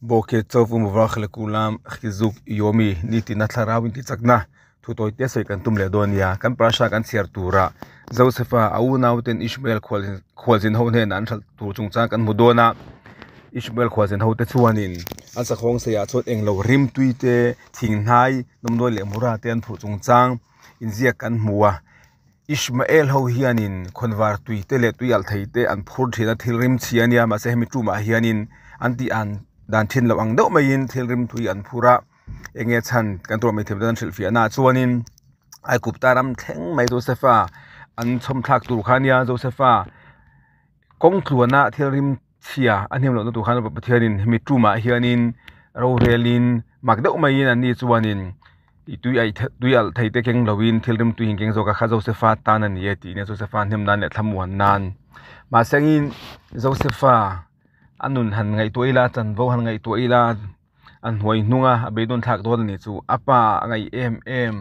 Boker tov umuvarach lekulam chizuk yomi nitina thlarau in tichakna thu tawi te sawi kan tum leh dawn nia kan parasha kan chhiar tura Josefa a unauten Ishmael khualzin ho hnenah an hralh tur chungchang kan hmu dawn a Ishmael khualzin ho te chuanin an sakhawng seiah chuan englo rim tui te thing hnai nawmnawi leh mura te an phuh chungchang inziak kan hmu a Ishmael ho hianin khawnvar tui te leh tui alh thei te an phur thin a thil rim chhi a nia mahse hemi tumah hianin an tih an dan thin loh ang deuh maiin thil rim tui an phur a eng nge chhan kan tur mai thei tan hrilhfiah naah chuanin Aigupta ram thleng mai Josefa an chhawm thlak tur kha a nia Josefa kawng tluana thil rim chhia a hnem lohna tur khan Pathianin hemi tumah hianin rorelin mak deuh maiin an ni chuanin ih tui aih tui alh thei te keng loin thil rim tui in keng zawk a kha Josefa tan a ni e tih nia Josefa hnem nan leh thlamuan nan mahsengin Josefa a nun han ngaihtuah ila chanvo han ngaihtuah ila a hnuai hnung a a beidawn thlak dawn a ni chu a pa a ngaih em em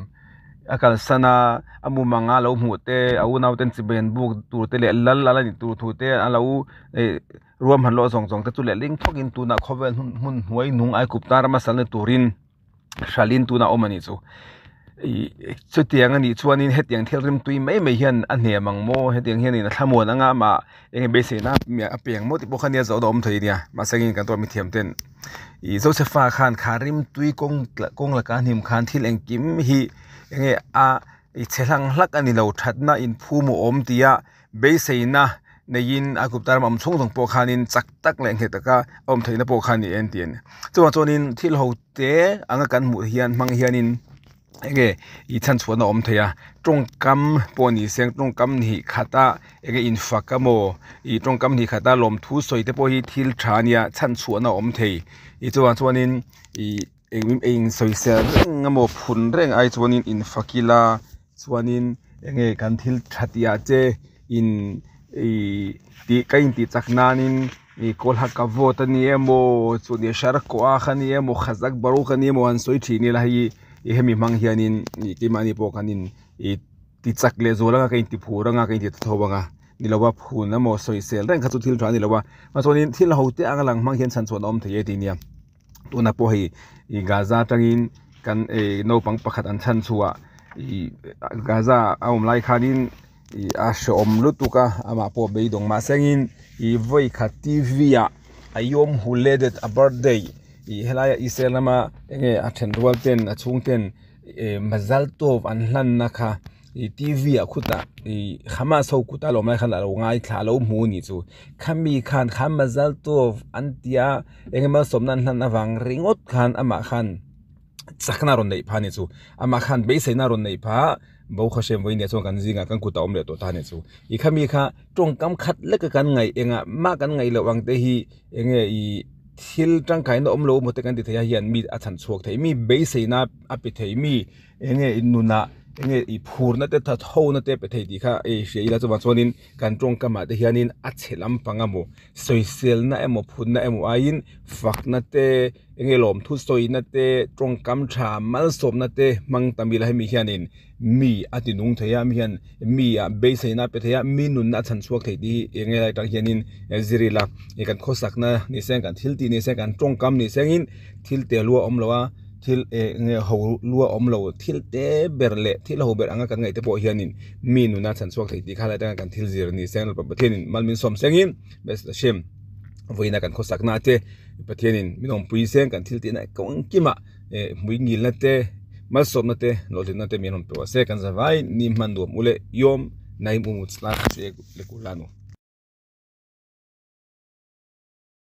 a kalsan a a mumang a lo hmuh te a unau ten chibai an buk tur te leh lal a la nih tur thu te a lo ih ruahman lawh zawng zawng te chu leh ling thawkin tunah khawvel hmun hnuai hnung Aigupta rama salna turin. Hralin tuna awm a nih chu ih chutiang a nih chuanin hetiang thil rim tui mai mai hian a hnem ang maw hetiang hianin a thlamuan anga amah eng nge beiseina a peng maw tih pawh kha nia zawh na awm thei a nia mahse engin kan tuah mithiam ten ih Josefa khan kha rim tui kawng kawng laka hnim khan thil engkim hi eng nge a ih chhe hlang hlak a ni lo thatna inphum a awm tih a. Beiseina neiin a kut ram awm chhung zawng pawh khanin chak tak leh nghet taka a awm theihna pawh kha ni en tih a ni. Chuvang chuanin thil ho te anga kan hmuh hian hmang hianin enge ih chhanchhuahna a awm thei a tawngkam pawh ni se tawngkam hnih khata enge infak emaw ih tawngkam hnih khata lawmthu sawi te pawh hi thil tha a nia chhanchhuahna a awm thei ih chuvang chuanin ih eng eng sawisel reng emaw phun reng ai chuanin infak ila. Chuanin enge kan thil tha tih ah che in ih tih ka intih chak nanin ih kawl ha ka vote a ni emaw chuan shar kawh a ni emaw khazak baruk a ni emaw an sawi thin ila hei ih hemi hmang hianin ih keimahni pawh kan in ih ti chak leh zual anga ka inti phur anga ka inti tho anga ni lo a phun emaw sawisel reng kha chu thil tha a ni lo a chuanin thil ho te anga lang hmang hian chhan chhuah a awm thei e tih nia. Tuna pawh hei ih Gaza atangin kan eh naupang pakhat an chhan chhuah ih Gaza a awm lai khanin ih a hrehawm lutuk a amah pawh a beidawng mahsengin ih vawi khat T V ah a yom huledet a birthday ih helai a Israel lama enge a then rual ten a chhung ten eh mazal tov an hlanna kha. Ih tv ah khutah ih Hamas ho kut a lawm lai khan a lo ngaithla a lo hmu a nih chu khami khan kha Mazal Tov an tia eng emaw sawmna an hlan avang ringawt khan amah khan chakna a rawn neih phah a nih chu amah khan beiseina a rawn neih phah bo khaw hrem vawiin ah chuan kan zingah kan kut a awm leh tawh ta a nih chu ih khami kha tawngkam khat lek a kan ngaih engah mah kan ngaih loh ang te hi eng nge ih thil tangkaina awm lo emaw te kan ti thei a hian mi a chhan chhuak thei mi beiseina a pe thei mi. Eng nge in nunah eng nge i phurna te thathona te pe thei tih kha i hria ila chuvang chuanin kan tawngkamah te hianin a chhe lampang emaw sawiselna emaw phunna emaw aiin fakna te eng nge lawmthu sawina te tawngkam tha malsawmna te hmang tam ila hemi hianin mi a ti nung thei a mi hian mi ah beiseina a pe thei a mi nunna a chhan chhuak thei tih hi eng nge lai atang hianin zir ila kan khawsakna ni se kan thil tih ni se kan tawngkam ni sengin thil tel lua a awm lo a. Thil eng nge ho lua awm lo thil te ber leh thil ho ber anga kan ngaih te pawh hianin mi nuna chhan chhuak thei tih kha lai atanga kan thil zir ni seng Pathianin mal min sawm sengin best Hashem vawiina kan khawsakna te Pathianin min awmpui seng kan thil tihna engkimah eh hmui ngilna te malsawmna te hlawhtlinna te min rawn pe se kan zavai ni hman nuam ule Yom Naim Umutzlach Lekullanu.